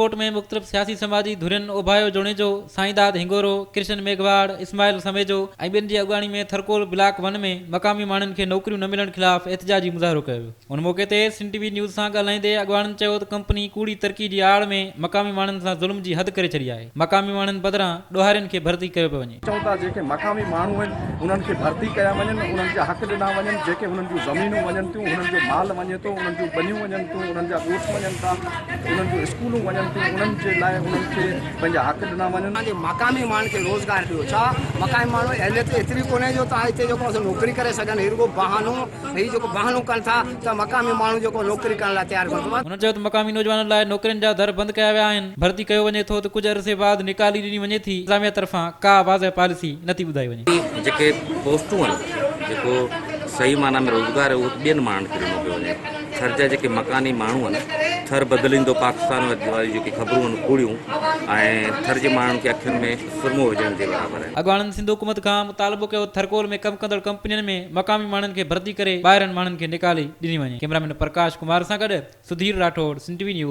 ٿرڪوٽ ۾ مختلف سياسي سماجي ڌرين اوڀايو جوڻيجو، سائينداد هنگورو، ڪرشن ميگهواڙ، اسماعيل سميجو ۽ ٻين جي اڳواڻي ۾ ٿرڪول بلاڪ ون ۾ مقامي ماڻهن کي نوڪريون نه ملڻ خلاف احتجاجي مظاهرو ڪيو ويو. ان موقعي تي سنڌ ٽي وي نيوز سان ڳالهائيندي اڳواڻن چيو ته ڪمپني ڪوڙي ترقي جي آڙ ۾ مقامي ماڻهن سان ظلم جي حد ڪري ڇڏي آهي، مقامي ماڻهن بدران ڏوهارين کي ڀرتي ڪيو پيو وڃي. چئون ٿا جيڪي مقامي ماڻهو آهن انهن کي ڀرتي ڪيا وڃن، انهن جا حق ڏنا وڃن، جيڪي هنن جون زمينون وڃن ٿيون، هنن جو مال وڃي ٿو، انهن جون ٻنيون وڃن ٿيون، انهن جا ڳوٺ وڃن ٿا، انهن جون اسڪولون وڃن ٿيون، انهن جي لاء انهن کي پنهنجا حق ڏنا وڃن. پنهنجي مقامي ماڻهن کي روزگار ڏيو، ڇا مقامي ماڻهو اهليت ايتري ڪونهي جو توهان هتي جيڪو آهي سو نوڪري ڪري سگهن، هي رڳو بهانو هي جيڪو بهانو ڪن ٿا ته مقامي ماڻهو جيڪو نوڪري ڪرڻ لاء تيار ڪونه ٿو. هن چيو ته مقامي نوجوانن لاء نوڪرين جا در بند ڪيا ويا آهن، ڀرتي ڪيو وڃي ٿو ته ڪجهه عرصي بعد نيڪالي ڏني وڃي ٿي، انتظاميا طرفان ڪا واضح پاليسي نه ٿي ٻڌائي وڃي. جيڪي پوسٽون آهن، جيڪو صحيح معنيٰ ۾ روزگار آهي اهو ٻين ماڻهن کي ڏنو پيو وڃي. ٿر جا جيڪي مڪاني ماڻهو آهن، ٿر بدليندو پاڪستان واريون جيڪي خبرون آهن ڪوڙيون ۽ ٿر جي ماڻهن کي اکين ۾ سرمو وجهڻ جي برابر آهن. اڳواڻن سنڌ حڪومت کان مطالبو ڪيو ته ٿرڪول ۾ ڪم ڪندڙ ڪمپنين ۾ مقامي ماڻهن کي ڀرتي ڪري ٻاهرين ماڻهن کي نيڪالي ڏني وڃي. ڪئميرا مين پرڪاش ڪمار سان گڏ Sudhir Rathore, Sindh T V news.